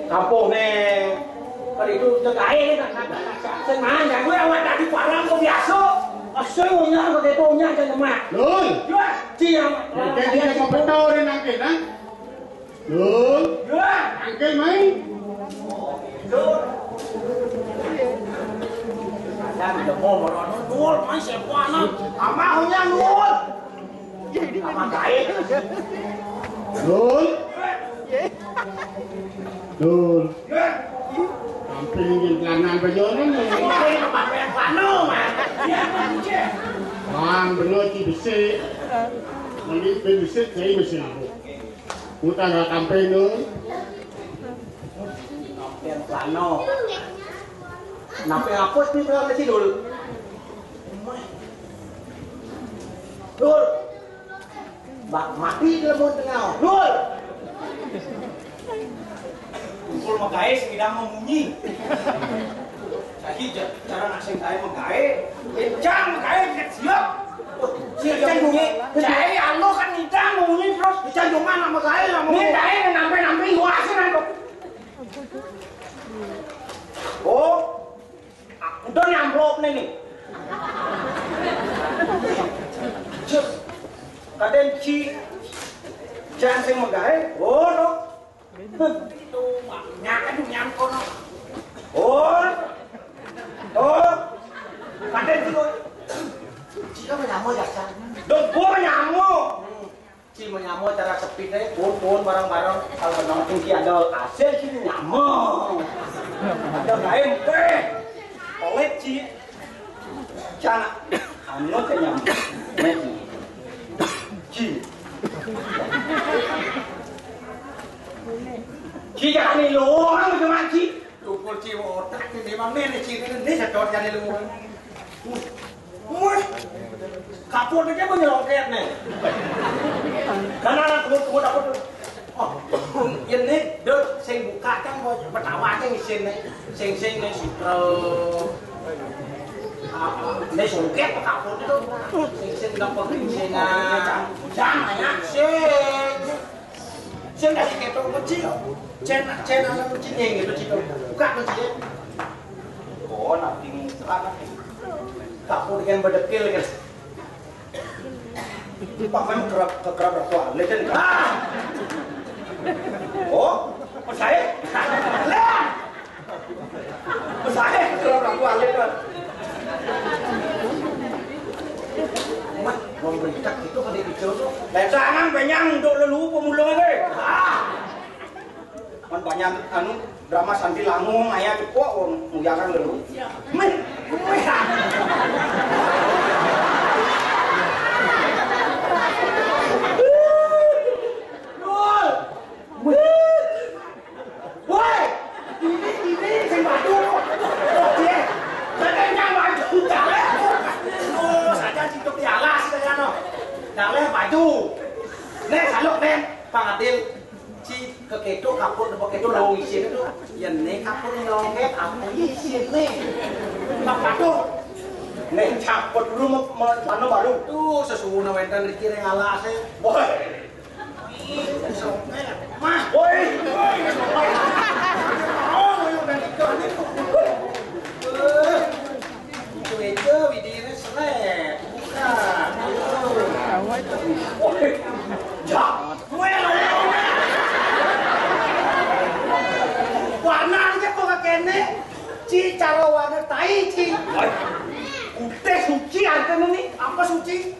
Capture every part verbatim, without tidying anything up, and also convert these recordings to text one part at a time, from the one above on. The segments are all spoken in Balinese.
Apa, Nek? Kali itu udah gaé, nak, nak, nak, nak. Sing mangan, gue awak tadi parang kok biasa. Asal punya, pakai punya, jangan lemak. Lul. Jual. Cium. Kayak dia mau betul, Nek, nangke, nah. Lul. Jual. Nangke, main. Lul. Ada, udah mau, mau, mau, mau, main siapa, anak? Amahnya, Lul. Apa gaé? Dul. Dul. Sampai ingin kelanan bejonan nih. Bang, bener ci besik. Mending besik, saya masih aku. Utang nggak sampai, Dul. Sampai sana. Kenapa ngapus nih, Bang, si Dul? Dul. Bak mati dia mau tengah. Dul. Kumpul magaé sing ngidang mau munyi. Saiki ja-, cara nak sing gaé magaé. Kencang magaé, siap. Siap, siap, munyi. Gaé anu kan ngidang mau munyi terus. Kencang cuma nak magaé lah mau. Ini gaé nampe-nampe luasin anu. Oh. Udah nyamplop nih, nih. Cek. Kadén ci, jangan sing magaé. Oh, no. Itu maknya kan nyampo, no. Oh. Oh. Kadén ci, oh. Ci kan menyamo ya, Cang. Dong, gua menyamo. Ci menyamo cara sepit, eh, pun, pun, bareng-bareng. Kalau nongkrong ci ada hasil, ci menyamo. Ada lain, eh. Pelit, ci. Cana. Anu ke nyamo. Nih, ci. Ci. Ci jangan nih, lu orang cuma ci. Tukul ci otak ini memang nih, nih, ci ini, nih, sedot jadi lu. Wih, kapur ini mau nyelongket nih. Karena anak kebun-kebun apa tuh? Oh, ini dot sing buka kan mau pertama aja ngisin nih. Sing sing nih sutro. Apa? Nih songket kapur itu. Sing sing nggak penting sing aja. Jangan ya, sing. Sing kasih ketok kecil. Cen, cen anak kecil yang gitu, Cito. Buka kecil. Oh, nanti muka nanti. Kapur dengan bedekil gitu. Pak, memang kerap, kerap, kerap, kerap, legend. Ah! Oh, percaya? Lah! Saya kalau orang tua lihat, Bang. Mat, mau berita itu pada hijau tuh. Lah, jangan banyak untuk lelu pemulung aja. Ah. Man banyak anu drama sambil langung ayah cepok wong muyakan lelu. Meh, meh. Dul. Woi, ini, ini sing baju. Oke. Katanya baju, jangan. Oh, saja situ di alas, katanya, no. Jangan baju. Nih, saluk, nih, Bang Adil. Ci kekedo, kapur, kekedo, lo ngisin itu. Ya, nih, kapur nyelongket, aku ngisin, nih. Mak, aduh. Nih, caput dulu, mau, mau, mana baru? Tuh, sesuwun wénten iki ring alase. Woi. Mas, woi. Oh, yang dari itu, nih. Eh, itu aja, widine seret. Bukan. Woi. Ya. Woi, warna aja kok kene. Ci, cara warna tai, Ci. Woi. Putih suci artinya nih. Apa suci?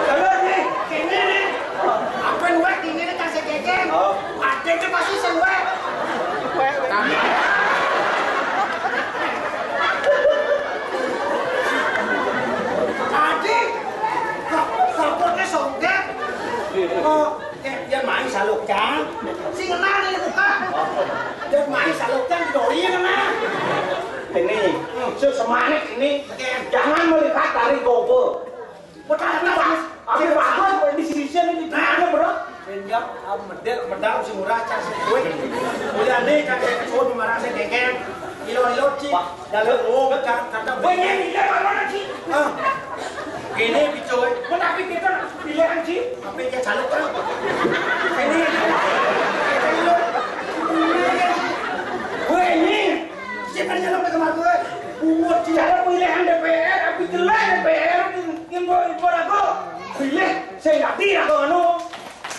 Terus nih, kene nih. Apa nuwek ini nih kasih keke? Oh. Ada itu pasti senuwek. Tadi, sa-, saputnya songket. Oh. Eh, yén main salukcang, sing ngenah ning muka. Yén main salukcang didoi ngenah. Ini, hmm, sesemanik ini, oke, jangan melihat dari gogo. Betul, betul, bagus. Habis bagus, di sisi ini, di mana, bro? Pinjam, ah, medal, medal si murah, cang si kuwi. Udah nih, cang si kuwi marah si kengkeng. Ilo-ilo, Ci. Wah. Dalam, oh, kata, kata, gue nyari, dia mana, Ci? Ah. Kéné, Picoy. Mun tapi kita pilihan sih. Apa yang jaluk kan? Ini. Wah, ini. Siapa jaluk ke tempat gue? Bungut sih. Cara pilihan D P R, tapi jelek D P R. Info, info aku. Pilih, saya nggak pilih aku anu.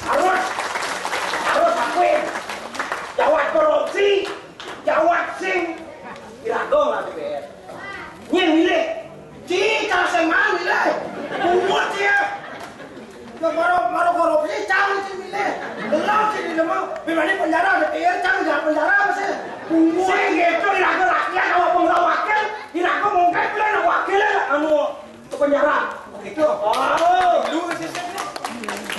Harus, harus akuin. Jawab korupsi, jawab sing. Irago lah D P R. Nyén milih. Cita sing mau milih. Bungut ya. Ya baru, baru korupsi, cang sing milih. Belum sih di rumah. Bimani penjara D P R, cang jangan penjara apa sih? Bungut. Sing gitu, irago rakyat, kalau pengelola wakil, irago mungkin pilih anak wakil ya, anu. Ke penjara. Begitu. Oh, lu sih.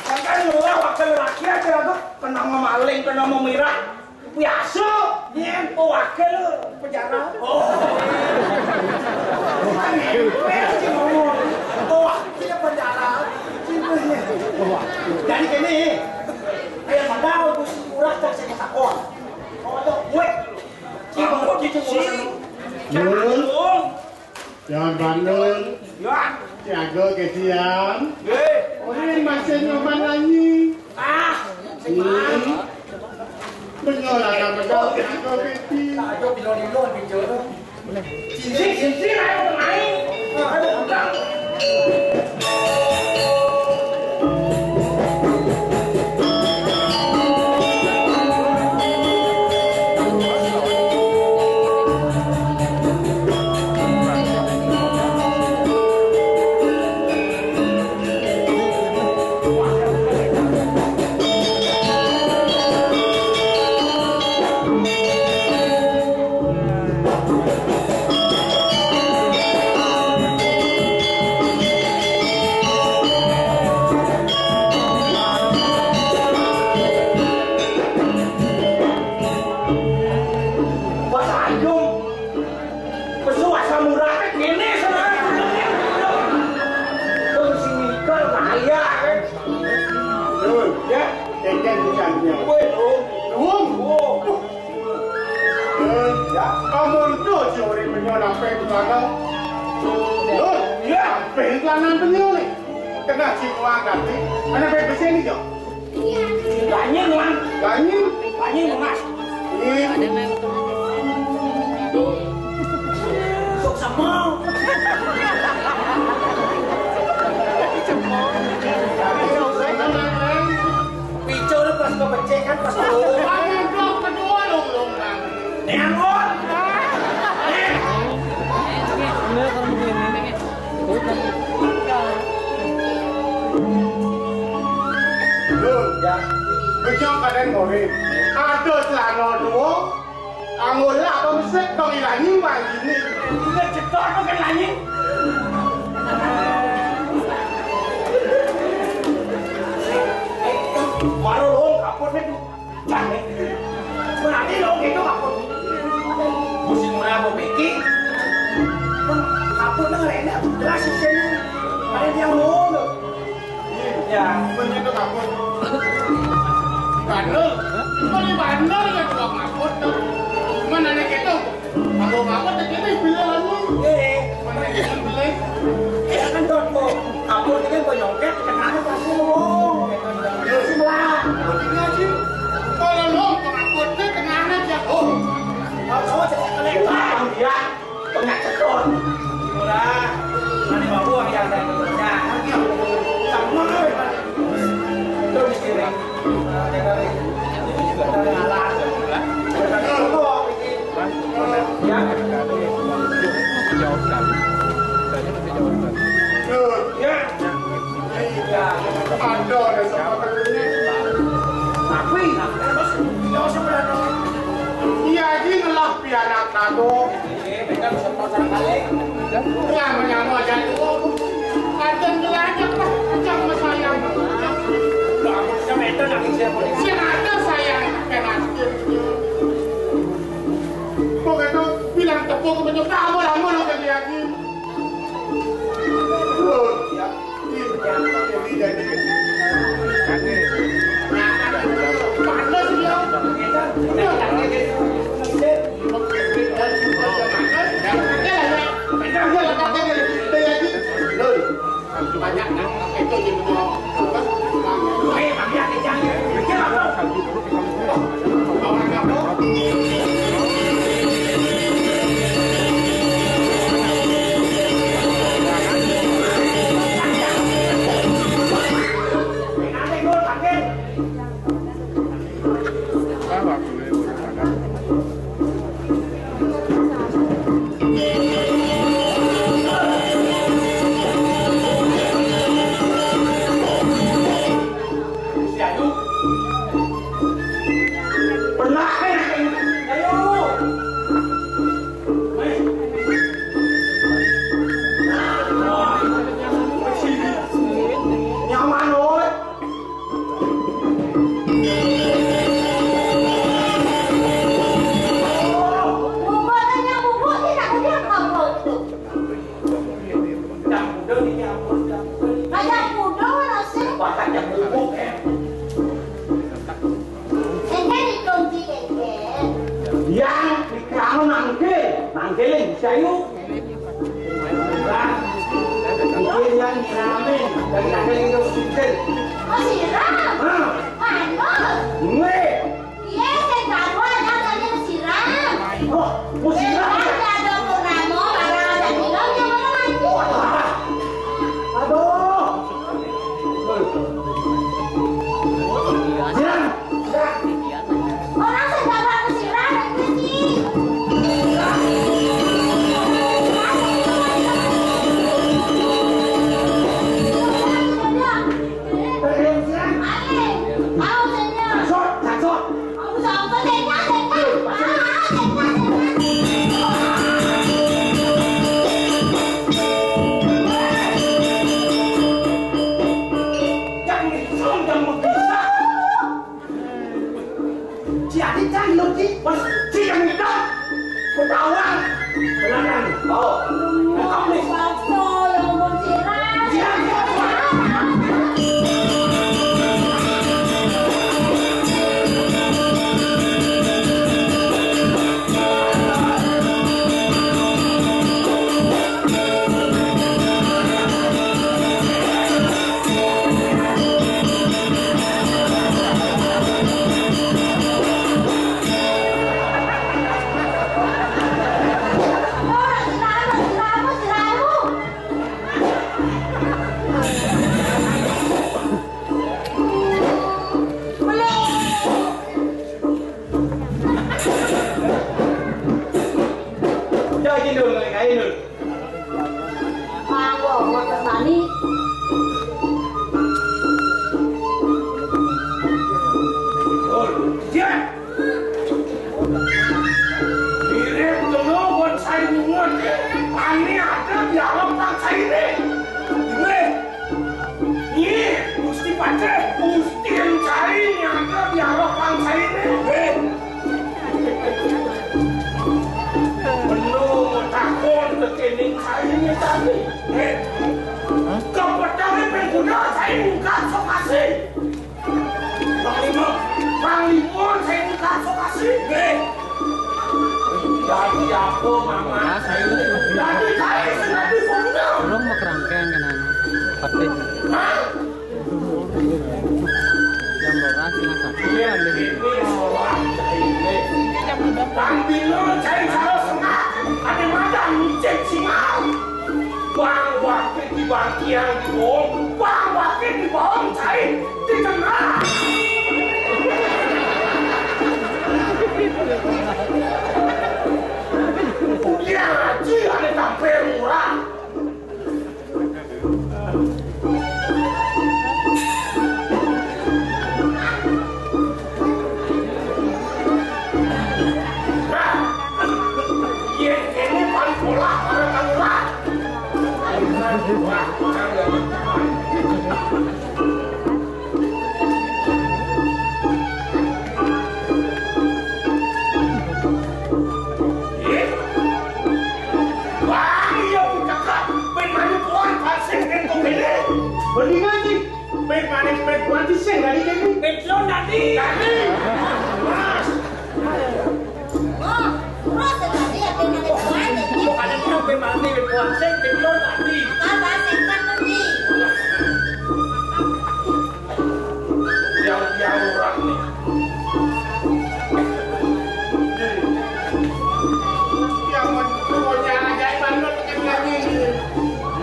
Kan lu wakil rakyat, kira gua kena memaling, kena memirah. Biasa, nyén, oh, wakil penjara. Oh. Kan ngempel sih ngomong. Oh, wakil penjara. Jadi gini, kayak mana aku sih murah tak saya takon. Oh, ada gue. Cik, cik, cik. Jangan bandel. Ya. Jago kesian. Nggih. Ora masih nyoman lanyi. Ah, sing Hmm. Bener ada bener jago kesi. Ayo bilo-bilo pinjol. Sini, sini, ayo kemari. Ayo utang. Wah, sayung. Pesu asam uratnya gini, saudara. Terus si Michael bahaya, kan? Tuh, ya, keken bukan dia. Weh, tuh. Tuh. Tuh. Eh, ya, kamu itu si orang punya apa itu, Bang? Tuh, ya, apa itu anak punya nih? Kena si Tuan tadi. Mana baik besi ini, Jo? Ganyin, Wan. Ganyin? Ganyin, Mas. Iya. Sok sama. Picu lu pas gua becek kan, pas gua. Ayo, blok kedua lu, lu, Bang. Neangon. Bener kan begini. Lho, ya. Becok kadén ngoré. Ada celana dua. Anggo lak apa mesek dong ilangi manjini. Udah cetok apa kan lanyi? Baru lo kapurnya tuh. Berarti lo gitu kapur. Musim murah mau bikin. Kapur nang rene jelas sih. Ada yang mau lo. Ya, bener tuh kapur. Bandel. Kok di bandel ya kalau kapur tuh. Mana nih gitu? Aku apa tadi ini pilihanmu? Eh, mana yang beli? Ya kan, Don, kok aku ini kan penyongket, kenapa pasti ngomong? Gitu, Don. Ya, sih, lah. Aku tinggal sih. Kalau lo pengakuannya kenapa aja? Oh. Kalau saya kelihatan, ya. Pengakuan. Murah. Mana bawa yang ada Indonesia? Sama. Terus kira. Iya, ini ngelah pianak kado. Lah, menyama aja tuh. Kadang jelajah lah, macam sayang. Lah, aku bisa meter lagi siapa nih? Siapa ada sayang, kayak nasib. Kok kata bilang tepuk ke penyok, kamu lama lo kali lagi. Loh, ya. Ayo. Wéh. Wah, nyaman, oi. Bubuk teh nyang bubuk, tidak kudu apa itu. Yang muda ini, yang muda, yang muda. Ada muda, nasi. Bakat yang bubuk, eh. Engké dikunci, engké. Yang di kamu nangkil, nangkilin, sayu. Nangkil yang nyiramin, dari nangkil itu sinten. Oh, siram. Hah? Manus. Nggih. Iya, sing gabah yang tadi siram. Oh, mau siram. Siram, ada purnama, barang ada siram, yang mana mati. Wah. Aduh. Siram. Orang sedang aku siram, itu sih. Siram. Mau saya. Sot, sot. Aku sangka saya, saya. Ah, saya, saya. Yang itu, yang mau bisa. Jadi kan lu di masjid yang minta ketahuan. Beneran. Oh. Buka nih. Paksa yang mau siram. Siram, siram, siram. Udah, gini dulu, kayak dulu. Manggo, makan Bali. Betul. Siap. Mirip dulu buat saya bungut. Kami ada di alam bangsa ini. Ini. Nggih, Gusti Patih, Gusti Encai nyata dialog bangsa ini. Nggih. Perlu takon ke kene Encai ini tadi. Nggih. Kepetane pengguda saya buka sokasi. Panglima, Panglima saya buka sokasi. Nggih. Dadi apa, Mamat? Dadi saya, dadi pemuda. Belum mau kerangkeng kan, anu, Patih. Hah? Jam dua belas setengah satu. Iya, ini sholat, ini. Pambina cai salah setengah. Ada madan micik singal. Bang wakil di bangkiang di bohong. Bang wakil di bohong cai di tengah. Iya, ngaji ada tampil murah. Yen kene pan polah para kang lurah. Wah, iya, bukakan. Ben mani puan pasir ento kene. Mendingan, Cik. Ben mani, ben puan sing tadi kene. Betlon tadi. Tadi. Mas. Oh, terus tadi ya, ben mani puan, Cik. Bukan itu, ben mani, ben puan sing, betlon tadi. Apa, apa, sing kan tadi. Yang, yang murah nih. Yang pokoknya ajaib banget kan lagi.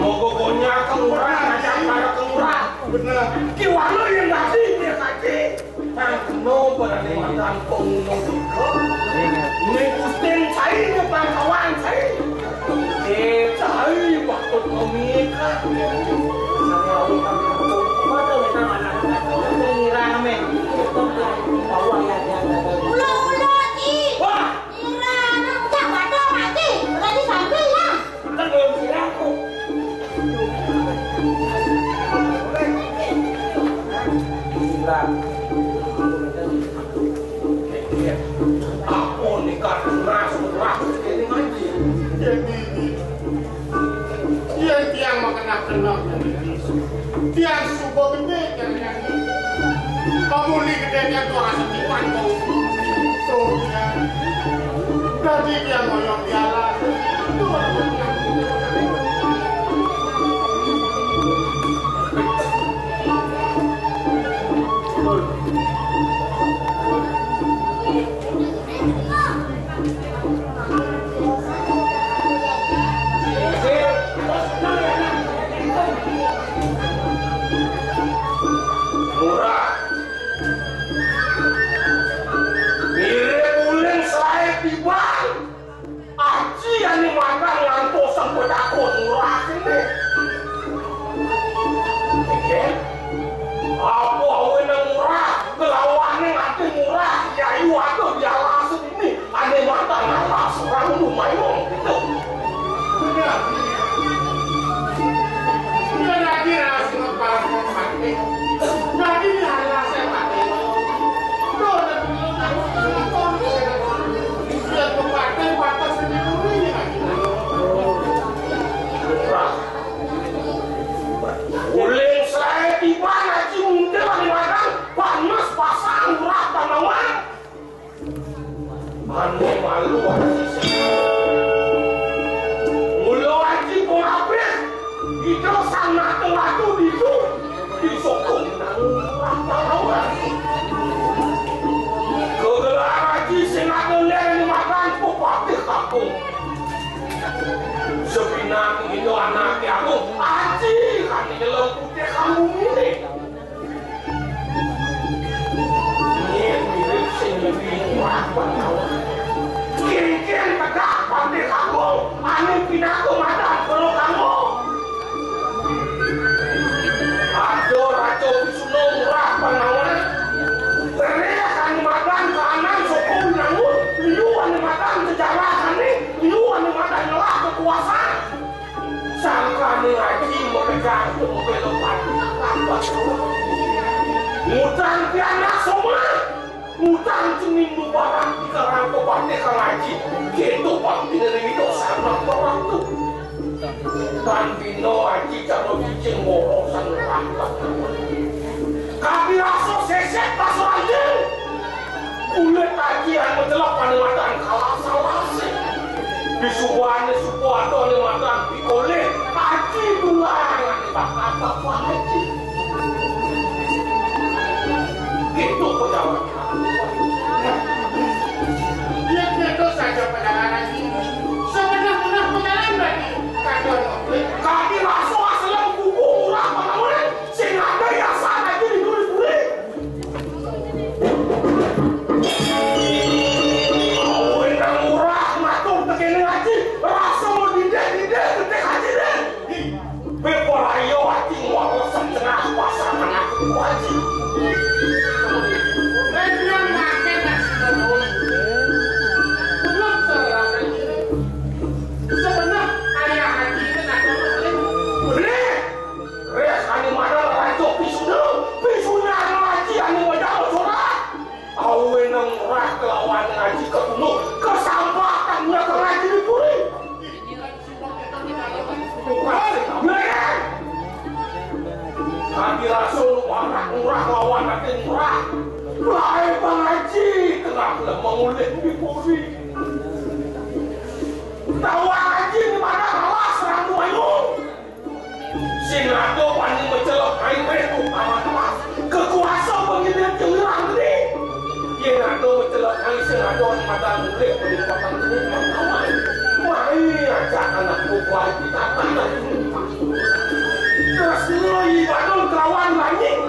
Mau pokoknya kelurahan aja para kelurahan. Bener. Kiwalo yang ngasih dia kasih. Tang keno berani matang pengunung tiga. Ini Gusten saya, ini bangkawan saya. Cai waktu pemikat. Rame. Ulang, ulang. Apa nika tunas murah kene ngaji? Yén iki, yén tiang makenah-kenah niki, tiang suba gedé tiang nyanyi. Pamuli gedé tiang tuh rasa tipan bau. Tuh, ya. Dadi tiang ngoyong di alas. Tuh, Murah. Mirip uling saé tiban. Aji ané makan ngantos sampai takut murah ini. Oke. Apa awéné murah, kelawané nganti murah, yayu aduh di alas ini. Ané makan alas orang lumayan gitu. Udah. Udah lagi nasi ngepas mati. Lagi di alas saya mati. Tuh, udah dulu tahu sama kon. Lihat pepatah, patah sendiri lagi. Uling saé tiban aji muntel di ladang, panas pasang murah tanaman. Ané malu aji. Mula aji pengabih, ida sang nata ratu ditu, disokong nang murah tanaman. Gegelar aji sing ada nang makan pepatih kampung. Sepinang ino anaké agung, aji kan nyelem putih kampung ini. Nyén mirip sing lebih kuat pangawa. Kénkén tegak pati kampung, ané pinaka madan kula kanggo. Ada raja Pisuna murah pangawa. Terus ané madan kahanan soko binangun, liu ané madan sejarah ané, liu ané madan ngelah kekuasaan. Sangkané ngaji makejang tembé lepat. Ngutang pianak soma, ngutang cening mubarak dikarang pepatih kang ngaji. Kéto pangpiné ring dosa anak waktu. Tan dina aji cara cicing borosan rangkap. Kami rasa sesek basa anjing. Kulit aji anu macelep anu madan kalas-alasé. Disubané suba ada anu madan pikolih. Aji tulang anu bakal bapak aji. Gitu pejabat. Dia gitu saja pejalan aji. Sebenah-benah pejalan tadi. Kaki masuk asalem kuku murah panamunan. Sing ada yasan aji di duri-duri. Awéné murah matur tekéné aji, rasa mau didék-didék gedé aji deh. Bébarayo aji ngolosem tengah pasar anak aji. Région maké nasi berdua. Belum terasa ini. Sebenarnya ayah aji ini nak. Boleh. Réh ané madan Raja Pisuna, Pisuna ngaji ané madan Sora. Awéné ngrah kelawan ngaji katunduk, kasampatan ngaji di puri. Bukan sing ngaji. Ngaji rasul warak ngrah lawan até ngrah. Laé pangaji tengah lemah ulih di puri. Tawa ngaji di mana alas randu ayu. Sing ada bani macelep air wéh utama kelas. Kekuasa pengilir cemilan gedé. Yén ada macelep air sing ada madan mulih beli patang jenis matawan. Mai ajak anak buah kita tanah. Terus mulai badul kelawan lanying.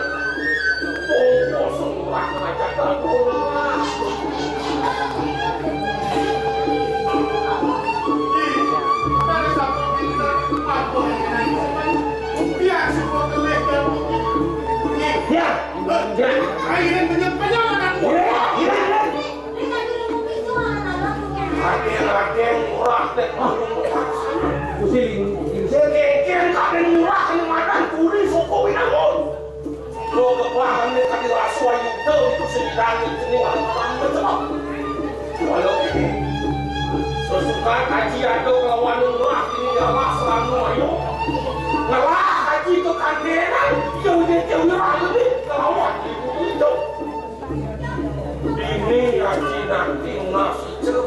Bongkos semurah ngajak gabung. Ya. Ya. Ayo, penyel-penyel anakmu. Ya, ya, ya. Raden, Raden, murah, Raden. Musim, musim. Kénkén Raden murah, ini madan puri, soko winangun. Lo kebahan nih tadi raso ayu tuh itu sing dangdut sini orang-orang betul. Kan Aji ada kelawan ngelah ini adalah selama ayo. Ngelah Aji ke kandenan, jauh dia jauh lagi nih kelawan ibu itu. Ini Aji nanti nasi cek.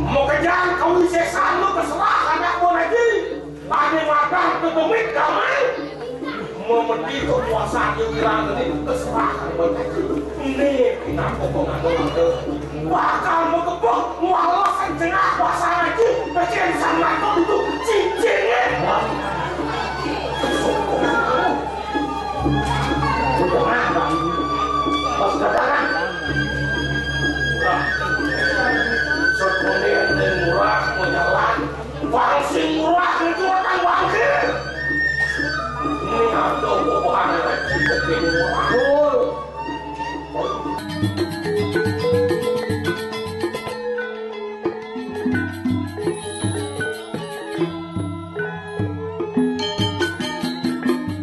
Mau kejar kau sesano keserah anak pun Aji. Ane makan tetemik damai. Memedi kekuasaan yang hilang ini keserah. Ini pinaka pengandung bakal mengepung walau setengah kuasa lagi. Kecil sama itu cincinnya. Udah ngadang. Pas katakan. Nah, sekolah yang murah menyalah. Bang sing murah itu orang bangkit. Ini ada bubuhan yang kita pilih murah. Betul.